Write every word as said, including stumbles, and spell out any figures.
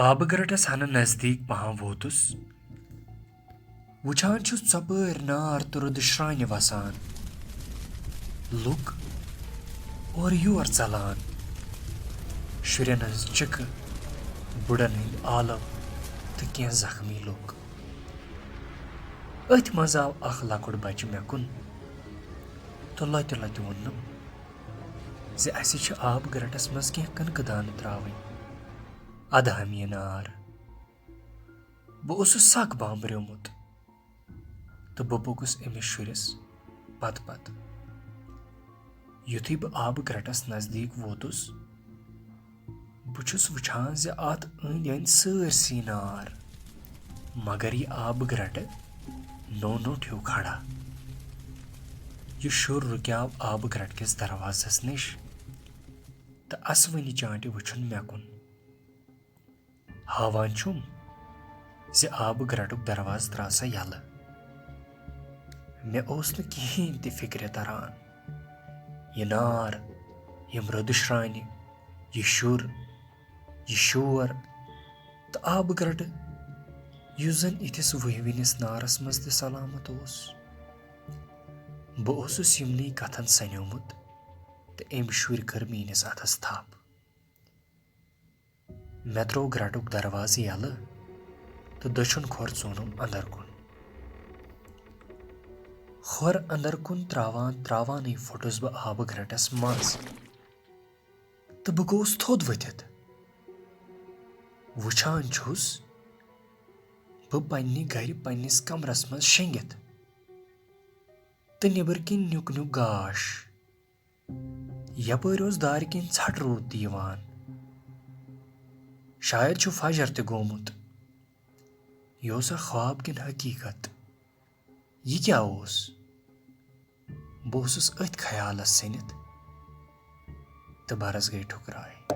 آبہٕ گرٛٹس ہنا نزدیٖک پہم ووتُس، وُچھان چھُس ژۄپٲرۍ نار تہٕ رُدٕ شرٛانہِ وسان۔ لُکھ اورٕ یور ژلان، شُرٮ۪ن ہٕنٛز چِکہٕ، بُڈن ہٕنٛدۍ آلو تہٕ کینٛہہ زخمی لُکھ۔ أتھۍ منٛز آو اکھ لۄکُٹ بچہٕ مےٚ کُن تہٕ لۄتہِ لۄتہِ ووٚنُم زِ اسہِ چھِ آبہٕ گرٛٹس منٛز کینٛہہ کٕنکہٕ دانہٕ ترٛاوٕنۍ، ادٕ ہم یہِ نار۔ بہٕ اوسُس سخ بامبریومُت تہٕ بہٕ پوٚکُس أمِس شُرِس پتہٕ پتہٕ۔ یُتھُے بہٕ آبہٕ گرٛٹس نزدیٖک ووتُس، بہٕ چھُس وٕچھان زِ اتھ أنٛدۍ أنٛدۍ سٲرسٕے نار، مگر یہِ آبہٕ گرٛٹہٕ نوٚو نوٚو ٹھیوٗ کھڑا۔ یہِ شُر رُکیو آبہٕ گرٛٹہٕ کِس دروازس نِش تہٕ اسوٕنہِ چانٹہِ وٕچھُن مےٚ کُن۔ ہاوان چھُم زِ آبہٕ گرٛٹُک دروازٕ ترٛاو سا یَلہٕ۔ مےٚ اوس نہٕ کِہیٖنۍ تہِ فِکرِ تران۔ یہِ نار، یِم رُدٕ شرٛانہِ، یہِ شُر، یہِ شور تہٕ آبہٕ گرٛٹہٕ، یُس زَن یِتھِس وٕہوِنِس نارَس منٛز تہِ سلامت اوس۔ بہٕ اوسُس یِمنٕے کَتھَن سَنیومُت تہٕ أمۍ شُرۍ کٔر میٛٲنِس اَتھَس تھَپھ۔ مےٚ ترٛوو گرٛٹُک دروازٕ یَلہٕ تہٕ دٔچھُن کھۄر ژوٗنُم اندر کُن۔ کھۄر اندر کُن ترٛاوان ترٛاوانٕے پھوٚٹُس بہٕ آبہٕ گرٛٹس منٛز تہٕ بہٕ گوٚوُس تھوٚد ؤتھِتھ۔ وُچھان چھُس بہٕ پننہِ گرِ پننِس کمرس منٛز شیٚنگِتھ تہٕ نیبر کِنۍ نیُک نیُک گاش۔ یپٲرۍ اوس دارِ کِنۍ ژھٹہٕ روٗد تہِ یِوان۔ شاید چھُ فجر تہِ گوٚمُت۔ یہِ اوسا خواب کِنہٕ حقیٖقت؟ یہِ کیٛاہ اوس؟ بہٕ اوسُس أتھۍ خیالس سٔنِتھ تہٕ برس گٔے ٹھُکراے۔